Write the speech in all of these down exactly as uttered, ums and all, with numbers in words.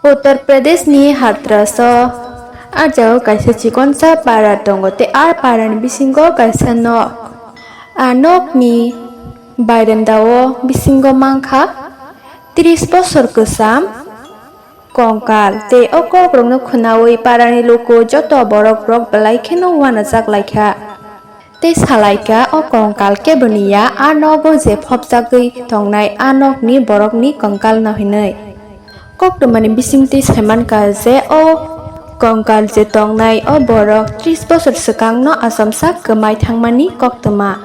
Uttar Pradesh ni Hathras o a jagao kaisa chikonsa para tongo tei a para ni bisingo kaisa nok. A nok ni bairenda o bisingo mankha tris bosor kwcham kongkal tei o kokrok no khwnaui para ni luku joto borok rok belai kheno uanajak laikha. Tei salaikha, o kongkal keboni ya, a nogo je phobjagwi tongnai a nokni borokni kongkalno hinwi. Koktwmani bisingtwi saimankha je o kongkal je tongnai o borok tris bosor swkangno achomsa kwmai thangmani koktwma.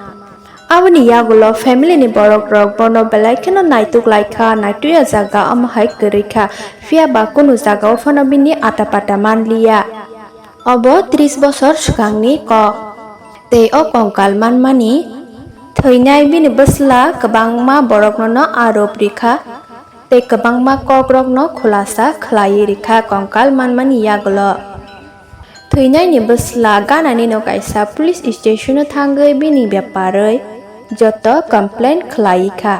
Aboni yagulo family ni borok rok bono belai kheno naituk laikha, naitugya jaga omo hai kwrwikha, phiya ba kunu jagao phano bini atapata manliya. Obo tris bosor swkangni kok. Tei o kongkal manmani thwinai bini bwsla kwbangma borokno no arop rikha tei kwbangma kokrokno khulasa khwlaiwi rikha kongkal manmani yagulo. Thwinaini bwsla ganani no kaisa police station o thangwi bini bepar wi joto complain khwlai kha.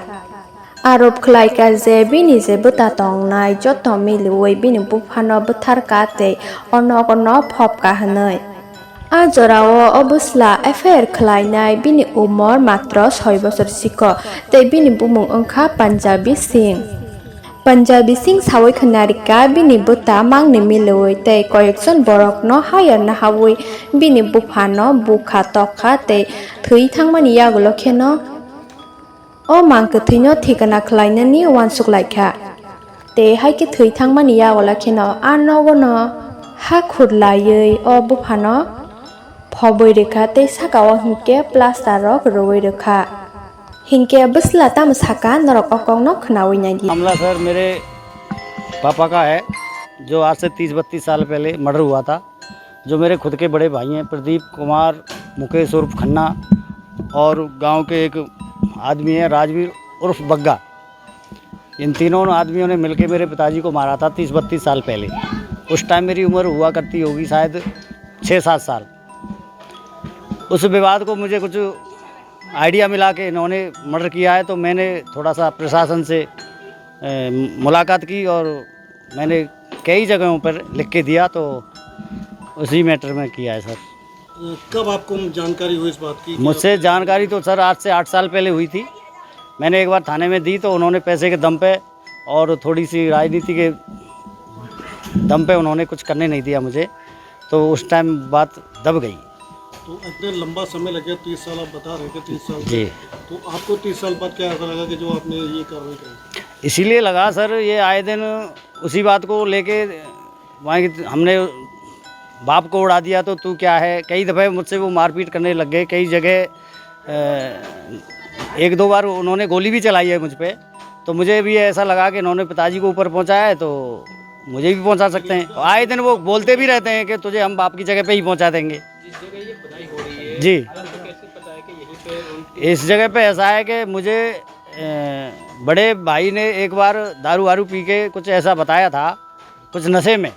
Arop khlaikha je bini je bwta tongnai joto miliwi bini buphano bwtharkha tei o nogo no phobkha hwnwi. A jorao o bwsla F I R khlainai bini umor matro soi bosor sikho tei bini bumung wngkha Punjabi Singh. Punjabi Singh sawi khwnarikha bini bwta mangni miliwi tei koyekjon borokno hayarna hawi bini buphano bukha tokha tei thwi thangmani yagulo kheno o mang kwthwino thikana khlainani uansuk laikha. Tei hai khe thwi thangmani yagola kheno a nogono ha khurlaiwi o buphano phobwi rwkha tei saka o hinkhe plaster rok rwui rwkha. Hinkhe bwsla tamo saka norok o kokno khwnaui naidi. मामला सर मेरे पापा का है, जो आज से तीस बत्तीस साल पहले मर्डर हुआ था। जो मेरे खुद के बड़े भाई हैं, प्रदीप कुमार, मुकेश उर्फ खन्ना, और गांव के एक आदमी है राजवीर उर्फ बग्गा। इन तीनों आदमियों ने मिलके मेरे पिताजी को मारा था तीस बत्तीस साल पहले। उस टाइम मेरी उम्र हुआ करती होगी शायद छः सात साल। उस विवाद को मुझे कुछ आइडिया मिला कि इन्होंने मर्डर किया है, तो मैंने थोड़ा सा प्रशासन से, ए, मुलाकात की और मैंने कई जगहों पर लिख के दिया, तो उसी मैटर में किया है सर। कब आपको जानकारी हुई इस बात की कि मुझसे आप जानकारी तो सर आज से आठ साल पहले हुई थी। मैंने एक बार थाने में दी तो उन्होंने पैसे के दम पे और थोड़ी सी राजनीति के दम पे उन्होंने कुछ करने नहीं दिया मुझे, तो उस टाइम बात दब गई। तो इतने लंबा समय लग गया, तीस साल आप बता रहे थे, तीस साल जी। तो आपको तीस साल बाद क्या ऐसा लगा कि जो आपने ये कार्रवाई करी? इसीलिए लगा सर, ये आए दिन उसी बात को लेके वहाँ की हमने बाप को उड़ा दिया तो तू क्या है, कई दफ़े मुझसे वो मारपीट करने लग गए। कई जगह, अ, एक दो बार उन्होंने गोली भी चलाई है मुझ पे। तो मुझे भी ऐसा लगा कि इन्होंने पिताजी को ऊपर पहुँचाया है तो मुझे भी पहुँचा सकते हैं। आए दिन वो बोलते भी रहते हैं कि तुझे हम बाप की जगह पे ही पहुँचा देंगे। जिस जगह ये खुदाई हो रही है, जी। आपको कैसे पता है कि यहीं पे उन इस जगह पे ऐसा है कि मुझे, अ, बड़े भाई ने एक बार दारू वारू पी के कुछ ऐसा बताया था, कुछ नशे में।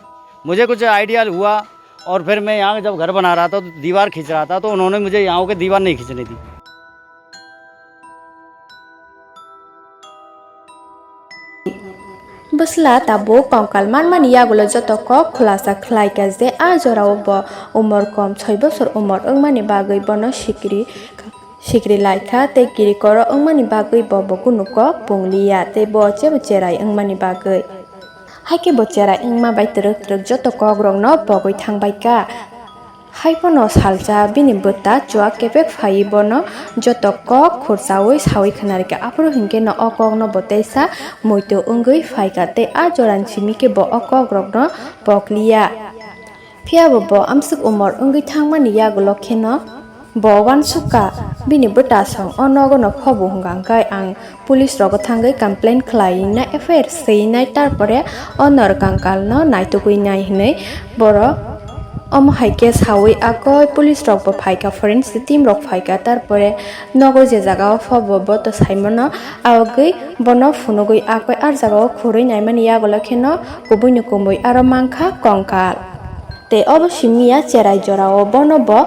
मुझे कुछ आइडिया हुआ और फिर मैं यहाँ जब घर बना रहा था तो दीवार खींच रहा था, तो उन्होंने मुझे यहाँ के दीवार नहीं खींचने दी। Bwsla tabuk kongkal manmani yagulo joto kok khulasa khlaikha je a jorao bo umor kom soi bosor umor wngmani bagwi bono sikri sikri laikha tei kirikorok wngmani bagwi bo bo kunu kok pungliya tei bo chebo cherai wngmani bagwi. Haikhe bo cherai wngma bai twrwk twrwk joto kokrokno pogwi thangbaikha. Haiphano salsa bini bwta chuak kepek phaiwi bono joto kok khursaui saui khwnarikha. Aphuru hinkheno o kokno bo teisa muitu wngwi phaikha tei a jorani simi khe bo o kokrokno pokliya. Phiyabo bo amswk umor wngwi thangmani yagulo kheno bo uansukha bini bwtasong o nogono phobu hwnkha hwnkhe ang police rogo thangwi complain khwlaina F I R swinai, tarpore o norok kangkalno naitugwi nai hinwi borok omo hai khe saui akoi police rokbo phaikha, forensic team rok phaikha, tarpore nogo je jagao phobo bo to saimano, agwi bono phunugwi akoi ar jagao khurwi naimani yagulo kheno kubuino kumui aro mankha kongkal. Tei obo simi ya cherai jorao bono bo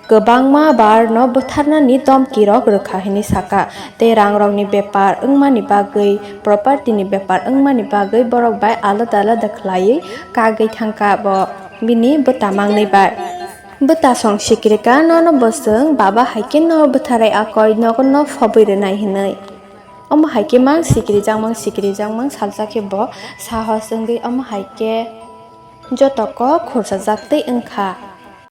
Kwbangma bar no bwtharnani domki rok rwkha hinwi sakha, tei rang rokni bepar wngmani bagwi, property ni bepar wngmani bagwi borok bai alada alada khwlaiwi kagwi thangkha bo bini bwta mangnwi bai. Bwta song sikrika, nono bo chwng baba hai khe no bwtharai akoi nogo no phobwi rwnai hinwi. Omo hai khe mang sikrijak mang sikrijak mang salsa khe bo sahos wngwi omo hai khe joto kok khurchajak tei wngkha.